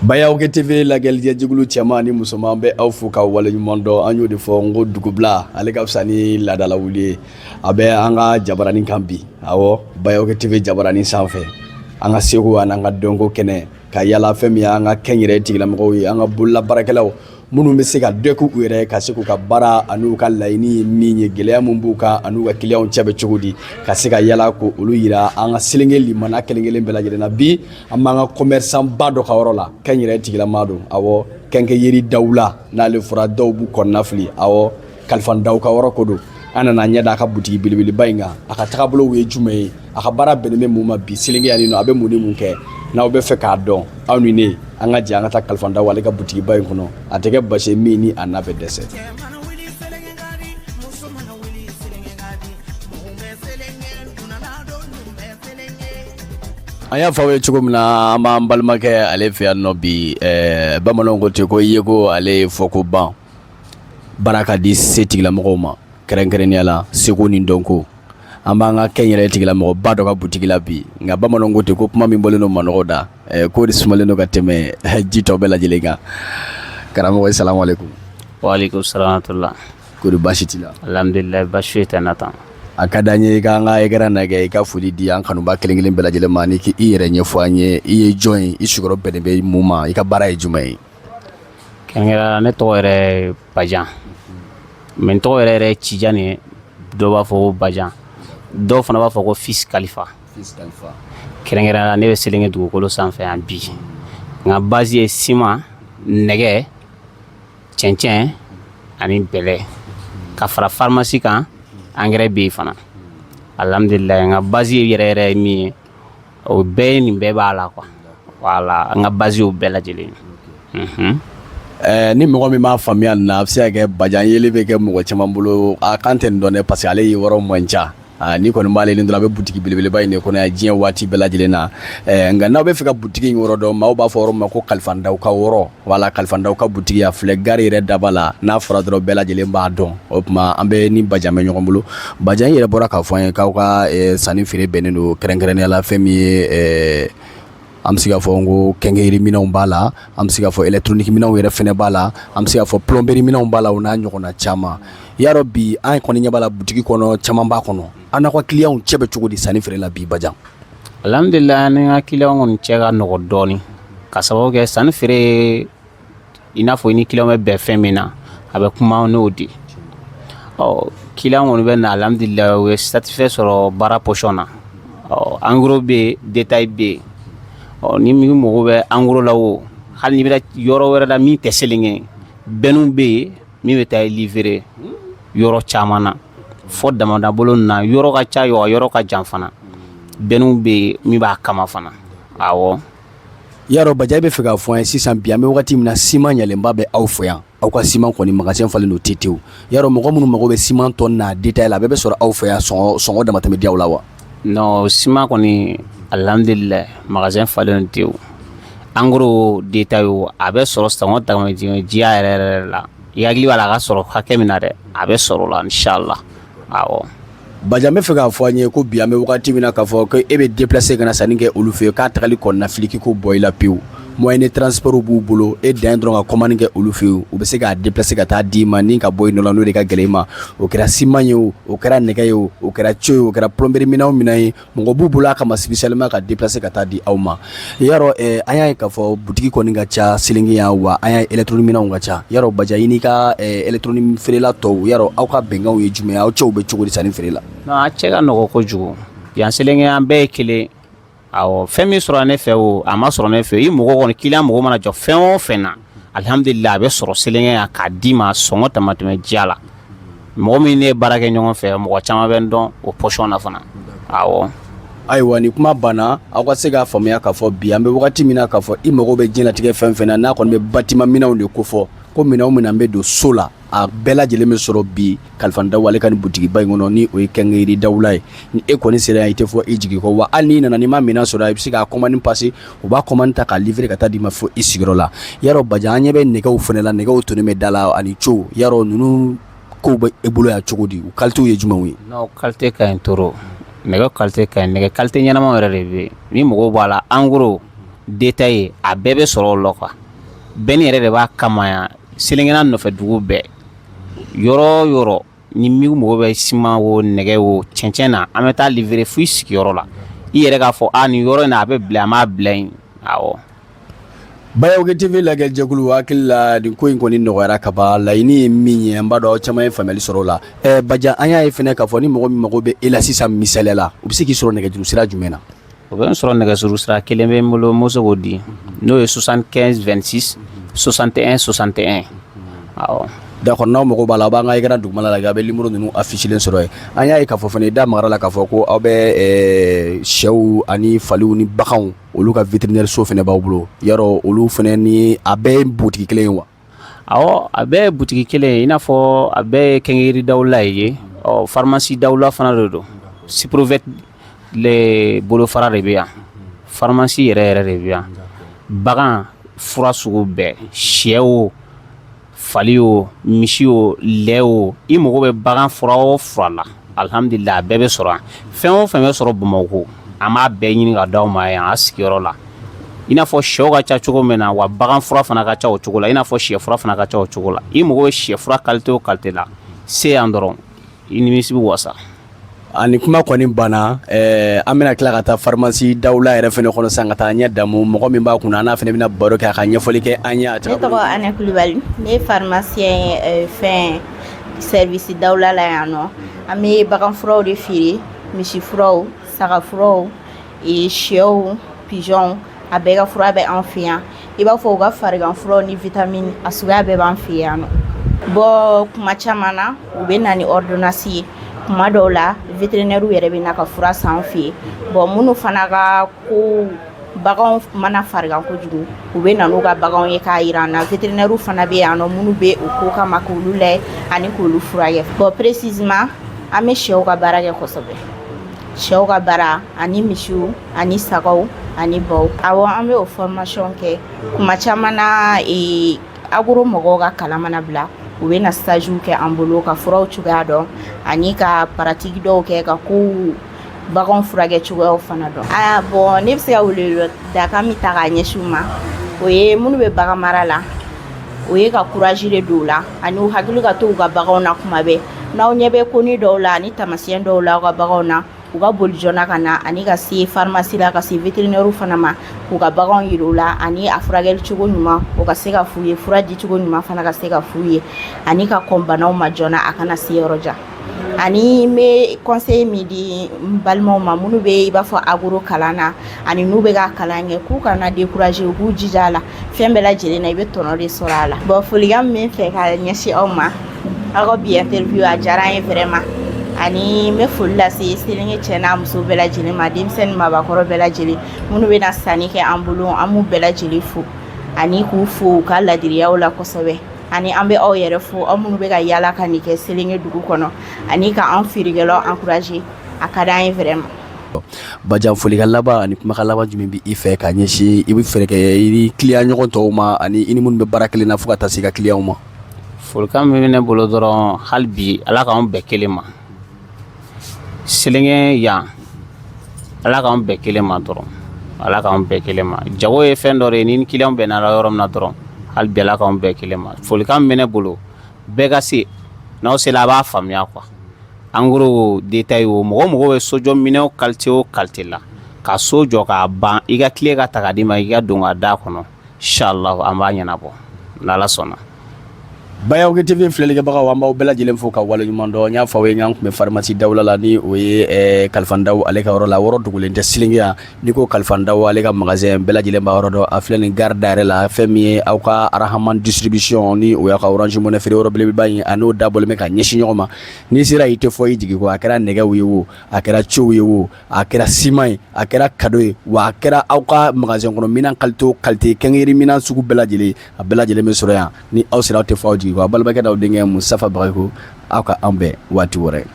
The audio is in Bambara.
Bayaw TV lajɛlijɛjɛkulu cɛman ni musoman bɛ aw fo ka waleɲuman dɔn. An y'o de fɔ n ko dugubila ale ka fisa ni laadalawuli ye. A bɛ an ka jabaranin kan bi, awɔ, Bayaw TV jabaranin sanfɛ, an ka seko ani an ka dɔnko kɛnɛ ka yala fɛn min y'an ka kɛnyɛrɛ tigilamɔgɔw ye, an ka bololabaarakɛlaw minnu bɛ se ka dɔ k'u yɛrɛ, ka se k'u ka baara an'u ka laɲini ye min ye, gɛlɛya min b'u kan an'u ka kiliyanw cɛ bɛ cogo di, ka se ka yala ko olu yira an ka selenge limana kelen kelen bɛɛ lajɛlen na. Bi an b'an ka commerçant ba dɔ ka yɔrɔ la, kɛnyɛrɛ tigilama don, awɔ, quincaillerie Dawula n'ale fɔra dɔw b'u kɔnɔna fili, awɔ, Kalifa Daw ka yɔrɔ ko don. An nana ɲɛ da a ka butigi belebeleba in kan. A ka tagabolow ye jumɛn ye? A ka baara bɛnnen bɛ mun ma bi selenge yan nɔ? A bɛ mun ni mun kɛ? N'aw bɛ fɛ k'a dɔn, aw ni ne, an ka jɛ an ka taa Kalifa Daw ale ka butigiba in kɔnɔ. A tɛ kɛ basi min ni a n'a bɛ dɛsɛ. An y'a fɔ aw ye cogo min na, an b'an balimakɛ ale fɛ yan nɔ bi. Bamananw ko ten ko yeko ale ye fɔ ko ban baara ka di se tigilamɔgɔw ma, kɛrɛnkɛrɛnnenya la seko ni dɔnko. An b'an ka kɛnyɛrɛ tigilamɔgɔba dɔ ka butigi la bi. Nka bamananw ko ten ko kuma min bɔlen don manɔgɔ da, k'o de sumalen don ka tɛmɛ ji tɔ bɛɛ lajɛlen kan. Karamɔgɔ, salamu aleykum. Waaleykum salaam wa rahmatulah. Kori baasi t'i la? Alhamdulilayi, baasi foyi tɛ n na tan. A ka d'an ye i ka an ka écran lajɛ, i ka foli di an kanuba kelen kelen bɛɛ lajɛlen ma, ni k'i yɛrɛ ɲɛfɔ an ye. I ye jɔn ye? I sigiyɔrɔ bɛnnen bɛ mun ma? I ka baara ye jumɛn ye? Kɛrɛnkɛrɛnnenya la, ne tɔgɔ yɛrɛ ye Bajan, mais n tɔgɔ yɛrɛ yɛrɛ ye Tijani ye. Dɔw b'a fɔ ko Bajan, dɔw fana b'a fɔ ko Fils Kalifa. Kɛrɛnkɛrɛnnenya la, ne bɛ Selenge dugukolo sanfɛ yan bi. N ka base ye siman, nɛgɛ, cɛncɛn ani bɛlɛ, ka fara pharmacie kan. Engrais bɛ yen fana, alhamdulilayi. N ka base yɛrɛ yɛrɛ ye min ye, o bɛɛ ye nin bɛɛ b'a la quoi. Voilà, an ka base y'o bɛɛ lajɛlen ye. Ni mɔgɔ min m'a faamuya nin na, a bɛ se ka kɛ Bajan yeli bɛ kɛ mɔgɔ caman bolo a kan tɛ nin dɔn dɛ, parce que ale ye yɔrɔ man ca. N'i kɔni b'ale ni dɔrɔn, a bɛ butigi belebeleba in de kɔnɔ yan diɲɛ waati bɛɛ lajɛlen na. Nka n'aw bɛ fɛ ka butigi in yɔrɔ dɔn, maaw b'a fɔ yɔrɔ min ma ko Kalifa Daw ka yɔrɔ. Voilà, Kalifa Daw ka butigi a filɛ gare yɛrɛ daba la. N'a fɔra dɔrɔn, bɛɛ lajɛlen b'a dɔn. O tuma an bɛ ni Bajan bɛ ɲɔgɔn bolo. Bajan yɛrɛ bɔra k'a fɔ an ye k'aw ka sanni feere bɛnnen don kɛrɛnkɛrɛnnenya la fɛn min ye, an bɛ se k'a fɔ n ko quincaillerie minɛnw b'a la, an bɛ se k'a fɔ électronique minɛnw yɛrɛ fɛnɛ b'a la, an bɛ se k'a fɔ plomberie minɛnw b'a la, o n'a ɲɔgɔnna caman. I y'a dɔn, bi an kɔni ɲɛ b'a la butigi kɔnɔ, caman b'a kɔnɔ. An n'aw ka clients cɛ bɛ cogo di sanni feere la bi, Bajan? Alhamdulilayi, ni n ka clients kɔni cɛ ka nɔgɔ dɔɔni, ka sababu kɛ sanni feere, i n'a fɔ i ni client bɛ bɛn fɛn min na, a bɛ kuma n'o di. Ɔ, client kɔni bɛ na, alhamdulilayi, u ye satisfait sɔrɔ baara position na. Ɔ, en gros bɛ yen, détail bɛ yen. Ɔ, ni min mago bɛ en gros la, o hali n'i bɛ yɔrɔ wɛrɛ la min tɛ Selenge, bɛnniw bɛ yen min bɛ taa livrer yɔrɔ caman na, fɔ damada bolo na, yɔrɔ ka ca, yɔrɔ ka jan fana, bɛnniw bɛ yen min b'a kama fana, awɔ. Yarɔ Bajan, i bɛ fɛ k'a fɔ an ye sisan, bi an bɛ wagati min na, siman ɲɛlenba bɛ aw fɛ yan. Aw ka siman kɔni magasin falen don tetew. Yarɔ mɔgɔ minnu mago bɛ siman tɔ n'a détail la, a bɛɛ bɛ sɔrɔ aw fɛ yan? Sɔngɔ damatɛmɛ di aw la wa? Non, siman kɔni, alhamdulilayi, magasin falen don tewu. En gros, détail o, a bɛ sɔrɔ sɔngɔ damatɛmɛ diya yɛrɛ yɛrɛ la. I hakili b'a la a ka sɔrɔ hakɛ min na dɛ, a bɛ sɔrɔ o la, inshallah, awɔ. Bajan bɛ fɛ k'a fɔ an ye ko bi an bɛ wagati min na, k'a fɔ ko e bɛ déplacer ka na sanni kɛ olu fɛ yen, k'a tagali kɔnɔna fili k'i ko bɔ i la pewu. Moyen de transport b'u bolo, e dan ye dɔrɔn ka commande kɛ olu fɛ yen, u bɛ se k'a déplacer ka taa d'i ma ni ka bɔ yen nɔ la. N'o de ka gɛlɛn i ma, o kɛra siman ye o, o kɛra nɛgɛ ye o, o kɛra tuyau ye o, o kɛra plomberie minɛn o minɛn ye, mɔgɔ b'u bolo a kama spécialement ka déplacer ka taa di aw ma. Yarɔ an y'a ye k'a fɔ butigi kɔni ka ca Selenge yan wa, an y'a ye électronique minɛnw ka ca. Yarɔ Bajan, i n'i ka électronique feerela tɔw, yarɔ aw ka bɛnkanw ye jumɛn ye? Aw cɛw bɛ cogo di sanni feere la? Non, a cɛ ka nɔgɔ kojugu yan Selenge, an bɛɛ ye kelen, awɔ. Fɛn min sɔrɔ ne fɛ o, a ma sɔrɔ ne fɛ. I mɔgɔ kɔni, client mɔgɔ mana jɔ fɛn o fɛn na, alihamudulila, a bɛ sɔrɔ Selenge yan k'a d'i ma sɔngɔ damatɛmɛ diya la. Mɔgɔ min ne ye baara kɛ ɲɔgɔn fɛ, mɔgɔ caman bɛ n dɔn o position na fana, awɔ. Ayiwa, ni kuma banna, aw ka se k'a faamuya k'a fɔ bi an bɛ wagati min na, k'a fɔ i mago bɛ diɲɛlatigɛ fɛn fɛn na, n'a kɔni bɛ bâtiment minɛnw de kofɔ, ko minɛn o minɛn bɛ don so la, a bɛɛ lajɛlen bɛ sɔrɔ bi Kalifa Daw ale ka nin butigiba in kɔnɔ, ni o ye quincaillerie Dawula ye. Ni e kɔni sera yan, i tɛ fɔ i jigi kɔ wa. Hali n'i nana, n'i ma minɛn sɔrɔ, i bɛ se k'a commande passer, u b'a commande ta k'a livrer ka taa d'i ma fo i sigiyɔrɔ la. Yarɔ Bajan, an ɲɛ bɛ nɛgɛw fana la, nɛgɛw tonnen bɛ da la ani tuyau. Yarɔ ninnu kow bɛ e bolo yan cogo di? U qualité ye jumɛnw ye? Non, qualité ka ɲi trop. Nɛgɛ qualité ka ɲi, nɛgɛ qualité ɲɛnamaw yɛrɛ de bɛ yen. Ni mɔgɔw b'a la, en gros. détail ye, a bɛɛ bɛ sɔrɔ o la quoi. Bɛɛ ni yɛrɛ de b'a kama yan. Selenge n'a nɔfɛ dugu bɛɛ, yɔrɔ o yɔrɔ ni min mago bɛ siman o, nɛgɛ o, cɛncɛn na, an bɛ taa livrer fo i sigiyɔrɔ la. I yɛrɛ k'a fɔ a nin yɔrɔ in na, a bɛ bila, an b'a bila yen, awɔ. Bayaw TV lajɛjɛkulu, hakili la nin ko in kɔni nɔgɔyara ka ban. Laɲini ye min ye, an b'a dɔn aw caman ye faamuyali sɔrɔ o la. Bajan, an y'a ye fana k'a fɔ ni mɔgɔ min mago bɛ e la sisan, misaliya la, u bɛ se k'i sɔrɔ nɛgɛjuru sira jumɛn na? O bɛ n sɔrɔ nɛgɛjuru sira kelen bɛ n bolo, n bɛ se k'o di, n'o ye 75 26 61 61, awɔ. D'accord, n'aw mago b'a la, aw b'an ka écran dugumala lajɛ, a bɛ numéro ninnu affiché sɔrɔ yen. An y'a ye k'a fɔ fana, i da magara la k'a fɔ ko aw bɛ sɛw ani faliw ni baganw, olu ka vétérinaire so fana b'aw bolo. Yarɔ, olu fana ni a bɛɛ ye butigi kelen ye wa? Awɔ, a bɛɛ ye butigi kelen ye, i n'a fɔ a bɛɛ ye quincaillerie Dawula ye. Ɔ, pharmacie Dawula fana de don. Ciprovet le bolofara de bɛ yan, pharmacie yɛrɛ yɛrɛ de bɛ yan. Bagan fura sugu bɛɛ, sɛ o, fali o, misi o, lɛ o, i mago bɛ bagan fura o fura la, alhamdulillah, a bɛɛ bɛ sɔrɔ yan. Fɛn o fɛn bɛ sɔrɔ Bamakɔ, an b'a bɛɛ ɲini ka d'aw ma yan a sigiyɔrɔ la. I n'a fɔ sɛw ka ca cogo min na, wa bagan fura fana ka ca o cogo la, i n'a fɔ sɛ fura fana ka ca o cogo la. I mago bɛ sɛ fura qualité o qualité la, se yan dɔrɔn, i nimisi bɛ wasa. Ani kuma kɔni banna. An bɛna tila ka taa pharmacie Dawula yɛrɛ fana kɔnɔ sisan, ka taa ɲɛ damu mɔgɔ min b'a kunna, an n'a fana bɛna baro kɛ, a ka ɲɛfɔli kɛ an ye. A Ne tɔgɔ Ana Kulubali, ne ye pharmacien ye fɛn service Dawula la yan nɔ. An bɛ bagan furaw de feere, misi furaw, saga furaw, sɛw, pigeon, a bɛɛ ka fura bɛ an fɛ yan. I b'a fɔ u ka farigan furaw ni vitamine, a suguya bɛɛ b'an fɛ yan nɔ. Bon, kuma caman na, u bɛ na ni ordonnance ye. Kuma dɔw la, vétérinaire yɛrɛ bɛ na ka fura san an fɛ yen. Bon, minnu fana ka ko baganw mana farigan kojugu, u bɛ na n'u ka baganw ye k'a jira an na. Vétérinaire fana bɛ yan nɔ, minnu bɛ o ko kama, k'olu layɛ ani k'olu furakɛ. Bon, précisément, an bɛ sɛw ka baara kɛ kosɛbɛ, sɛw ka baara ani misiw ani sagaw ani baw. Awɔ, an bɛ o formation kɛ kuma caman na. Agro mɔgɔw ka kalan mana bila, u bɛ na stage kɛ an bolo ka furaw cogoya dɔn ani ka pratique dɔw kɛ, ka kow baganw furakɛ cogoyaw fana dɔn. Aa bon, ne bɛ se ka wele dakan min ta k'a ɲɛsin u ma, o ye minnu bɛ bagan mara la, o ye ka courage de don u la ani u hakili ka to u ka baganw na kuma bɛɛ. N'aw ɲɛ bɛ koni dɔw la ani taamasiyɛn dɔw la aw ka baganw na, u ka boli joona ka na ani ka se pharmacie la, ka se vétérinaire fana ma, k'u ka baganw yira u la ani a furakɛli cogo ɲuman, o ka se ka f'u ye, fura di cogo ɲuman fana ka se ka f'u ye, ani ka kɔn banaw ma joona, a kana se yɔrɔ jan. Ani n bɛ conseil min di n balimaw ma, minnu bɛ i b'a fɔ agro kalan na ani n'u bɛ ka kalan kɛ, k'u kana décourager, u k'u jija a la. Fɛn bɛɛ lajɛlen na, i bɛ tɔnɔ de sɔrɔ a la. Bon, folikan min bɛ n fɛ ka ɲɛsin aw ma, aw ka bi interview a diyara an ye vraiment. Ani n bɛ foli lase Selenge cɛ n'a muso bɛɛ lajɛlen ma, denmisɛnnin, maabakɔrɔ bɛɛ lajɛlen, minnu bɛna sanni kɛ an bolo, an b'u bɛɛ lajɛlen fo ani k'u fo u ka ladiriyaw la kosɛbɛ. Ani an bɛ aw yɛrɛ fo, aw minnu bɛ ka yaala ka nin kɛ Selenge dugu kɔnɔ ani ka an feerekɛlaw encourager, a ka d'an ye vraiment. Bajan, folikan laban ani kumakan laban jumɛn bɛ i fɛ ka ɲɛsin i bɛ fɛɛrɛ kɛ i ni client ɲɔgɔn tɔw ma, ani i ni minnu bɛ baara kelen na, fo ka taa se i ka client ma? Folikan min bɛ ne bolo dɔrɔn, hali bi, Ala k'anw bɛɛ kelen ma Selenge yan. Ala k'anw bɛɛ kelen ma dɔrɔn, Ala k'anw bɛɛ kelen ma. Jago ye fɛn dɔ de ye, ni client bɛnna la yɔrɔ min na dɔrɔn, hali bi, Ala k'anw bɛɛ kelen ma. Folikan min bɛ ne bolo, bɛɛ ka se, n'aw sera, a b'a faamuya quoi. En gros, détail o, mɔgɔ mɔgɔ bɛ sojɔ minɛn qualité o qualité la, ka so jɔ k'a ban, i ka clé ka ta k'a d'i ma, i ka don ka da kɔnɔ, inchallah, an b'a ɲɛnabɔ n'Ala sɔnna. Bayaw TV filɛlikɛbagaw, an b'aw bɛɛ lajɛlen fo ka waleɲuman dɔn. N y'a fɔ aw ye n tun bɛ pharmacie Dawula la, ni o ye Kalifa Daw ale ka yɔrɔ la. Yɔrɔ dogolen tɛ Selenge yan. N'i ko Kalifa Daw ale ka magasin, bɛɛ lajɛlen b'a yɔrɔ dɔn. A filɛ nin gare da yɛrɛ la, fɛn min ye aw ka Arahaman distribution, ni o y'a ka Orange Money feere yɔrɔ belebeleba in, a n'o dabɔlen bɛ ka ɲɛsin ɲɔgɔn ma. N'i sera, i tɛ fɔ i jigi kɔ. A kɛra nɛgɛw ye o, a kɛra ciw ye o, a kɛra siman ye, a kɛra cadeau ye wa, a kɛra aw ka magasin kɔnɔ minɛn qualité o qualité, quincaillerie minɛn sugu bɛɛ lajɛlen, a bɛɛ lajɛlen bɛ sɔrɔ yan. Ni aw sera, aw tɛ fɔ aw jigi kɔ. A balimakɛ n'aw denkɛ Musafa Bagayoko, aw ka an bɛn waati wɛrɛ.